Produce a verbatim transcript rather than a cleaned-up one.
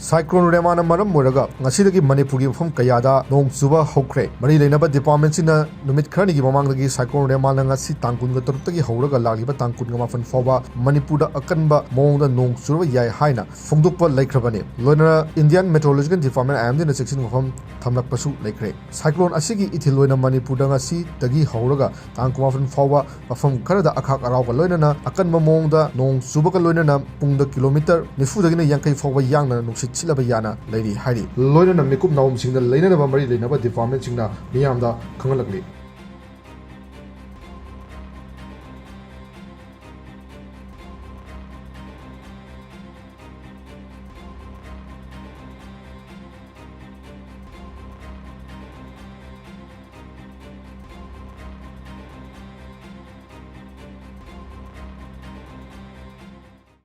Cyclone ꯔꯦꯃꯥꯅ ꯃꯔꯝ ꯑꯣꯏꯔꯒ ꯉꯁꯤꯗꯒꯤ ꯃꯅꯤꯄꯨꯔꯒꯤ ꯃꯐꯝ ꯀꯌꯥꯗ ꯅꯣꯡ ꯆꯨꯕ ꯍꯧꯈ꯭ꯔꯦ꯫ ꯃꯔꯤ ꯂꯩꯅꯕ ꯗꯤꯄꯥꯔꯠꯃꯦꯟꯁꯤꯡꯅ ꯅꯨꯃꯤꯠ ꯈꯔꯅꯤꯒꯤ ꯃꯃꯥꯡꯗꯒꯤ ꯁꯥꯏꯀ꯭ꯂꯣꯟ ꯔꯦꯃꯥꯅ ꯉꯁꯤ ꯇꯥꯡ ꯀꯨꯟꯒ ꯇꯔꯨꯛꯇꯒꯤ ꯍꯧꯔꯒ ꯂꯥꯛꯂꯤꯕ ꯇꯥꯡ ꯀꯨꯟꯒ ꯃꯥꯄꯟ ꯐꯥꯎꯕ ꯃꯅꯤꯄꯨꯔꯗ ꯑꯀꯟꯕ ꯃꯑꯣꯡꯗ ꯅꯣꯡ ꯆꯨꯔꯕ ꯌꯥꯏ ꯍꯥꯏꯅ ꯐꯣꯡꯗꯣꯛꯄ ꯂꯩꯈ꯭ꯔꯕꯅꯤ꯫ ꯂꯣꯏꯅꯅ ꯏꯟꯗꯤꯌꯥꯟ ꯃꯦꯇ꯭ꯔꯣꯂꯣꯖꯤꯀꯦꯜ ꯗꯤꯄꯥꯔꯠꯃꯦꯟ, IMDꯅ ꯆꯦꯛꯁꯤꯟ ꯋꯥꯐꯝ ꯊꯝꯂꯛꯄꯁꯨ ꯂꯩꯈ꯭ꯔꯦ꯫ ꯁꯥꯏꯀ꯭ꯂꯣꯟ ꯑꯁꯤꯒꯤ ꯏꯊꯤꯜ ꯑꯣꯏꯅ ꯃꯅꯤꯄꯨꯔꯗ ꯉꯁꯤꯗꯒꯤ ꯍꯧꯔꯒ ꯇꯥꯡ ꯀꯨꯟꯃꯥꯄꯟ ꯐꯥꯎꯕ ꯃꯐꯝ ꯈꯔꯗ ꯑꯈꯥꯛ ꯑꯔꯥꯎꯒ ꯂꯣꯏꯅꯅ ꯑꯀꯟꯕ ꯃꯑꯣꯡꯗ ꯅꯣꯡ ꯆꯨꯕꯒ ꯂꯣꯏꯅꯅ ꯄꯨꯡꯗ ꯀꯤꯂꯣꯃꯤꯇꯔ ꯅꯤꯐꯨꯗꯒꯤꯅ ꯌꯥꯡꯈꯩ ꯐꯥꯎꯕ ꯌꯥꯡꯅ ꯅꯨꯡꯁꯤꯠ ꯁꯤꯠꯂꯕ ꯌꯥꯅ ꯂꯩꯔꯤ ꯍꯥꯏꯔꯤ꯫ ꯂꯣꯏꯅꯅ ꯃꯤꯀꯨꯞ ꯅꯥꯍꯨꯝꯁꯤꯡꯅ ꯂꯩꯅꯅꯕ ꯃꯔꯤ ꯂꯩꯅꯕ ꯗꯤꯄꯥꯔꯠꯃꯦꯟꯁꯤꯡꯅ ꯃꯤꯌꯥꯝꯗ ꯈꯪꯍꯜꯂꯛꯂꯤ꯫